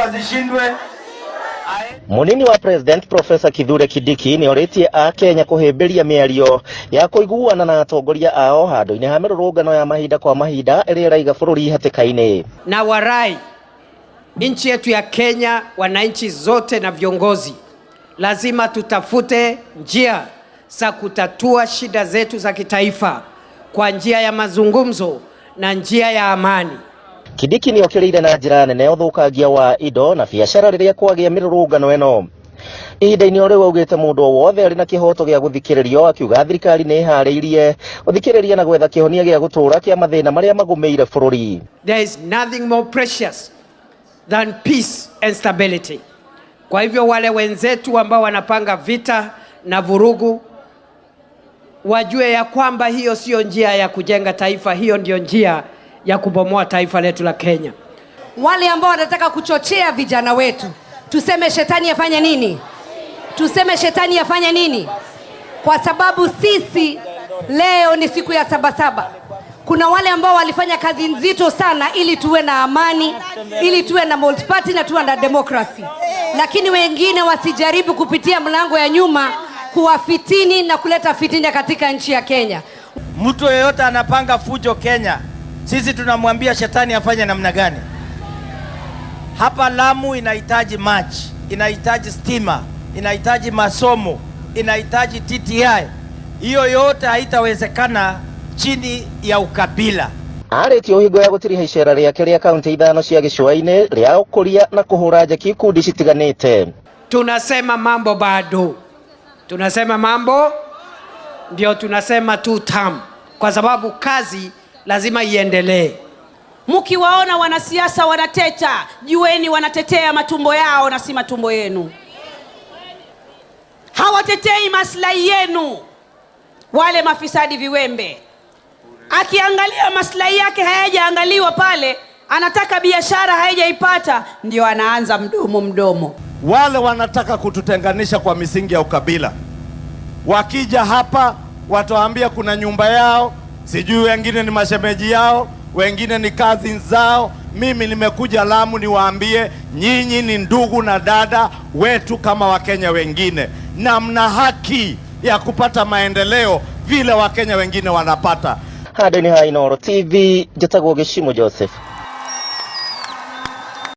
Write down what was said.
Asishindwe. Munini wa President Professor Kithure Kindiki nĩ orĩtie akenya kũhĩmbĩria mĩario ya kũiguana na atongoria ao handũ-inĩ ha mĩrũrũngano ya mahinda kwa mahinda ĩrĩa ĩraiga bũrũri hatĩka-inĩ. Na warai nchi yetu ya Kenya, wananchi zote na viongozi, lazima tutafute njia za kutatua shida zetu za kitaifa kwa njia ya mazungumzo na njia ya amani. Kindiki nĩ okĩrĩire na njĩra nene ũthũkangia wa indo na biacara rĩrĩa kwagĩa mĩrũrũngano ĩno. Ihinda-inĩ o rĩu augĩte mũndũ o wothe arĩ na kĩhoto gĩa gũthikĩrĩrio, akiuga thirikari nĩ ĩharĩirie gũthikĩrĩria na gwetha kĩhonia gĩa gũtũũra kĩa mathĩna marĩa magũmĩire bũrũri. There is nothing more precious than peace and stability. Kwa hivyo wale wenzetu ambao wanapanga vita na vurugu wajue ya kwamba hiyo sio njia ya kujenga taifa, hiyo ndio njia ya kubomoa taifa letu la Kenya. Wale ambao wanataka kuchochea vijana wetu, tuseme shetani afanye nini? Tuseme shetani afanye nini? Kwa sababu sisi leo ni siku ya Sabasaba. Kuna wale ambao walifanya kazi nzito sana ili tuwe na amani, ili tuwe na multiparty na tuwe na democracy, lakini wengine wasijaribu kupitia mlango ya nyuma kuwafitini na kuleta fitina katika nchi ya Kenya. Mtu yeyote anapanga fujo Kenya, sisi tunamwambia shetani afanye namna gani? Hapa Lamu inahitaji maji, inahitaji stima, inahitaji masomo, inahitaji TTI. Hiyo yote haitawezekana chini ya ukabila. Arĩtie ũhingo ya gũtiriha icera rĩake rĩa kaunti ithano cia gĩcũa-inĩ rĩa ũkũria na kũhũra njeki ikundi citiganĩte. Tunasema mambo bado, tunasema mambo ndio tunasema two term, kwa sababu kazi lazima iendelee. Mkiwaona wanasiasa wanateta, jueni wanatetea matumbo yao na si matumbo yenu. Hawatetei maslahi yenu. Wale mafisadi viwembe, akiangalia maslahi yake hayajaangaliwa pale, anataka biashara haijaipata, ndio anaanza mdomo mdomo. Wale wanataka kututenganisha kwa misingi ya ukabila, wakija hapa watawaambia kuna nyumba yao, sijui wengine ni mashemeji yao, wengine ni cousins zao. Mimi nimekuja Lamu niwaambie nyinyi ni ndugu na dada wetu kama Wakenya wengine, na mna haki ya kupata maendeleo vile Wakenya wengine wanapata. Handũ-inĩ ha Inooro TV, njĩtagwo Gĩcimo Joseph.